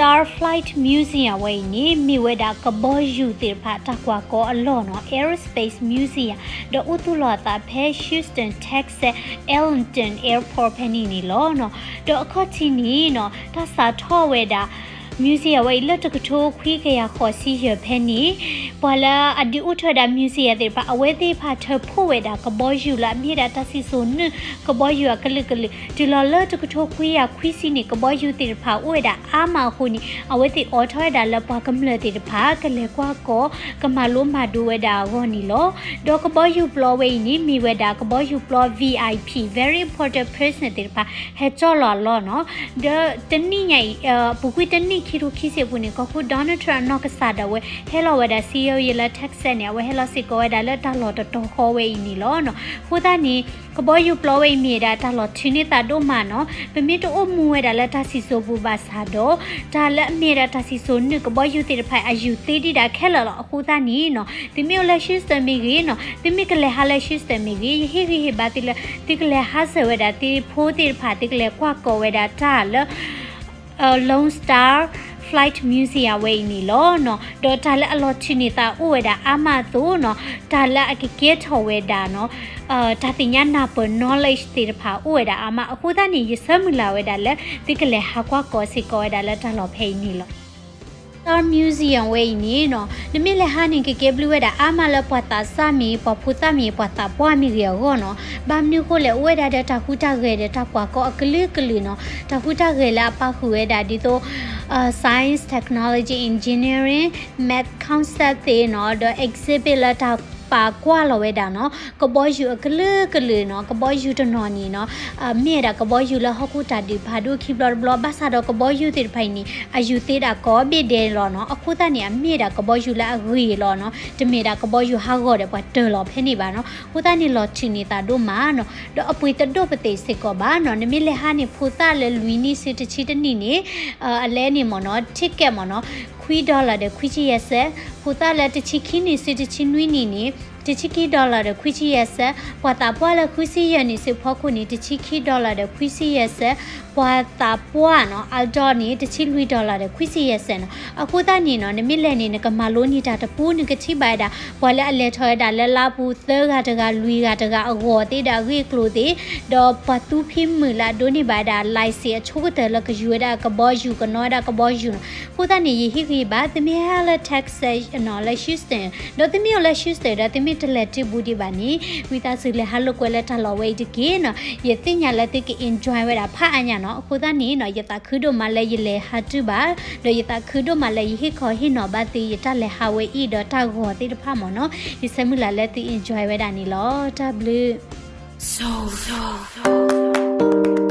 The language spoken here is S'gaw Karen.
Star Flight Museum ဝဲအံၤန့ၣ် မ့ၢ်ဝဲဒၣ်ကဘီယူၤသ့ၣ်တဖၣ်တၢ်ကွၢ်ကီအလီၢ်နီၤ Aerospace Museum ဒီးအိၣ်သူၣ်လီၤအသးဖဲ Houston, Texas, Arlington Airport ဖဲန့ၣ်န့ၣ်လီၤ. ဒီးအခီၣ်ထံးန့ၣ်နီၤ တၢ်စးထီၣ်ဝဲဒၣ် museum ဝဲအံၤလၢတကထိခွံကယၤဃိးဆံယဲၢ်ဖဲန့ၣ် ပှၤလၢအဒုးအိၣ်ထီၣ်ဝဲဒၣ် museum သ့ၣ်တဖၣ် အဝဲသ့ၣ်တဖၣ်ထၢဖှိၣ်ဝဲဒၣ်ကဘီယူၤလၢအမ့ၢ်ဝဲဒၣ်တၢ်စံၣ်စိၤနုာ် ကဘီယူၤအကလုာ်ကလုာ် တုၤလီၤလၢတကထိခွံကယၤခွံဆံန့ၣ် ကဘီယူၤသ့ၣ်တဖၣ်အိၣ်ဝဲဒၣ်အါမးအဃိန့ၣ် အဝဲသ့ၣ်အိးထီၣ်ဝဲဒၣ်လၢပှၤကမျၢၢ်သ့ၣ်တဖၣ် ကလဲၤကွၢ်ကီ ကမၤလိမၤဒိးဝဲဒၣ်အဂီၢ်န့ၣ်လီၤ. ဒီးကဘီယူၤပျီဝဲအံၤန့ၣ် မ့ၢ်ဝဲဒၣ်ကဘီယူၤပျီ V I P, Very Important Person သ့ၣ်တဖၣ် ဟဲကၠီၣ်လီၤအလီၢ်နီၤ. ဒီးတနံၣ်ညါအံၤ ပူၤကွံာ်တနံၣ်ခံထိခံဆံအပူၤန့ၣ် ကီၢ်ခိၣ် Donald Trump အနီၢ်ကစၢ်ဒၣ်ဝဲ ဟဲလီၤဝဲဒၣ်စံယိယဲလၢ Texas န့ၣ် အဝဲဟဲလီၤစ့ၢ်ကီးဝဲဒၣ်လၢတၢ်လီၢ်တတီၤဃီဝဲအံၤန့ၣ်လီၤ. အဃိသတးန့ၣ် ကဘီယူၤပျီဝဲအံၤမ့ၢ်ဝဲဒၣ်တၢ်လီၢ်ထုးန့ၢ်သးဒိၣ်မးနီၤ. ပမ့ၢ်တအိၣ်မူဝဲဒၣ်လၢတၢ်စံၣ်စိၤပူၤဘၣ်ဆၣ်ဒီး တၢ်လၢအမ့ၢ်ဝဲဒၣ်တၢ်စံၣ်စိၤနုာ် ကဘီယူၤသ့ၣ်တဖၣ်အယူၤသ့ဒံးဒၣ်ခဲလၢာ်လီၤ. အဃိသတးန့ၣ်နီၤ သုမ့ၢ်အိၣ်လၢ Houston မ့ၢ်ဂ့ၤနီၤ သုမ့ၢ်ကလဲၤဟးလၢ Houston မ့ၢ်ဂ့ၤ ယဟ့ၣ်ဂံၢ်ဟ့ၣ်ဘါသုလၢ သုကလဲၤဟးဆှဲးဝဲဒၣ်သုဖိသ့ၣ်တဖၣ် သုကလဲၤကွၢ်ကီဝဲဒၣ်တၢ်လၢ Lone Star Flight Museum ဝဲအံၤန့ၣ်လီၤ. ဒီးတၢ်လၢအလီၤထုးန့ၢ်သးအိၣ်ဝဲဒၣ်အါမးအသိးနီၤ တၢ်လၢအကကဲထီၣ်ဝဲဒၣ်နီၤ တၢ်သ့ၣ်ညါနၢ်ပၢၢ် knowledge သ့ၣ်တဖၣ်အိၣ်ဝဲဒၣ်အါမး အဃိသတးန့ၣ် ယဆၢမုၢ်လၢ်ဝဲဒၣ်လၢ သုကလဲၤဟးကွၢ်ကီစ့ၢ်ကီးဝဲဒၣ်လၢတၢ်လီၢ်ဖဲအံၤန့ၣ်လီၤ. Star Museum ဝဲအံၤန့ၣ်နီၤ နမ့ၢ်လဲၤဟးန့ၣ် ကကဲဘျုးဝဲဒၣ်အါမးလၢပှၤသးစၢ်မ့ၢ် ပှၤဖိသၣ်မ့ၢ် ပှၤသးပှၢ်မ့ၢ်ဂ့ၤအဂီၢ်နီၤ. ဘၣ်မနုၤအဃိလဲၣ် အိၣ်ဝဲဒၣ်ဒီးတၢ်ဟူးတၢ်ဂဲၤဒီးတၢ်ကွၢ်ကီအကလုာ်ကလုာ်နီၤ. တၢ်ဟူးတၢ်ဂဲၤလၢအပာ်ဃုာ်ဝဲဒၣ်ဒ်သိး science, technology, engineering, math concept သ့ၣ်နီၤ ဒီး exhibit လၢတၢ်ပာ်ကွၢ်လီၤဝဲဒၣ်နီၤ ကဘီယူၤအကလုာ်ကလုာ်နီၤ. ကဘီယူၤတနီၤန့ၣ်နီၤ မ့ၢ်ဝဲဒၣ်ကဘီယူၤလၢဟီၣ်ခိၣ်တၢ်ဒုးဖးဒိၣ်ခံဘျီတဘျီ ဘၣ်ဆၣ်ဒီးကဘီယူၤသ့ၣ်တဖၣ်အံၤန့ၣ် အယူၤသ့ဒၣ်ကိးဘ့ၣ်ဒဲးလီၤနီၤ. အဃိသတးန့ၣ် အမ့ၢ်ဝဲဒၣ်ကဘီယူၤလၢအဂ့ၤလီၤနီၤ. တမ့ၢ်ဒၣ်ကဘီယူၤဟးဂီၤဒီးပှၤတၢၢ်လီၤဖဲန့ၣ်ဘၣ်နီၤ. အဃိသတးန့ၣ် လီၤထုးန့ၢ်သးဒိၣ်မးနီၤ. ဒီးအပှ့ၤတဒိၣ်ပသ့ၣ်စ့ၢ်ကီးဘၣ်နီၤ. နမ့ၢ်လဲၤဟးန့ၣ် ဖိသၣ်လၢလွံၢ်နံၣ်ဆူတဆံတနံၣ်န့ၣ် အလဲန့ၣ်မ့ၢ်နီၤ ticket မ့ၢ်နီၤ ခွံ dollar ဒီးခွံဆံယဲၢ်စဲး, ဖိသၣ်လၢတဆံခံနံၣ်ဆူတဆံနွံနံၣ်န့ၣ် တဆံခံ dollar ဒီးခွံဆံယဲၢ်စဲး, ပှၤသးပှၢ်လၢဃုဆံယဲၢ်နံၣ်ဆူဖီခိၣ်န့ၣ် တဆံခံ dollar ဒီးခွံဆံယဲၢ်စဲး, ပှၤသးပှၢ်နီၤ adult န့ၣ် တဆံလွံၢ် dollar ဒီးခွံဆံယဲၢ်စဲးနီၤ. အဃိသတးန့ၣ်နီၤ နမ့ၢ်လဲၤန့ၣ် နကမၤလိန့ၢ်တၢ်တပူၤ နကထံၣ်ဘၣ်ဝဲဒၣ် ပှၤလၢအလဲၤထီၣ်ဝဲဒၣ်လၢလါပူၤ သၢဂၤတဂၤ လွံၢ်ဂၤတဂၤ အဂီၤသ့ဒီးအဂ့ၢ်အကျိၤသ့ၣ် ဒီးပှၤသူဖံမုၢ်လၢအဒိးန့ၢ်ဘၣ်ဝဲဒၣ် license အဆိကတၢၢ်လၢကယူၤဝဲဒၣ်ကဘီယူၤ ကနီၣ်ဝဲဒၣ်ကဘီယူၤနီၤ. အဃိသတးန့ၣ် ယဟ့ၣ်ဂံၢ်ဘါ သုမ့ၢ်ဟဲလၢ Texas နီၤ လၢ Houston ဒီးသုမ့ၢ်အိၣ်လၢ Houston ဒီးသုမ့ၢ်တလဲၤတုၤဘူးဒံးဘၣ်န့ၣ် ဝံသးစူၤလဲၤဟးလိာ်ကွဲလၢတၢ်လီၢ်ဝဲအံၤတက့ၢ်နီၤ. ယသ့ၣ်ညါလၢသုက enjoy ဝဲဒၣ်ဖးအါညါနီၤ. အဃိသတးန့ၣ်နီၤ ယသးခုဒိၣ်မးလၢယလဲၤဟးတုၤဘၣ် ဒီးယသးခုဒိၣ်မးလၢယဟ့ၣ်ခီဟ့ၣ်နီၤဘၣ်သုယတၢ်လဲၤဟးဝဲအံၤဒီးတၢ်ဂီၤသ့ၣ်တဖၣ်မ့ၢ်နီၤ. ယဆၢမုၢ်လၢ်လၢသု enjoy ဝဲဒၣ်န့ၣ်လီၤ. တၢ်ဘျုး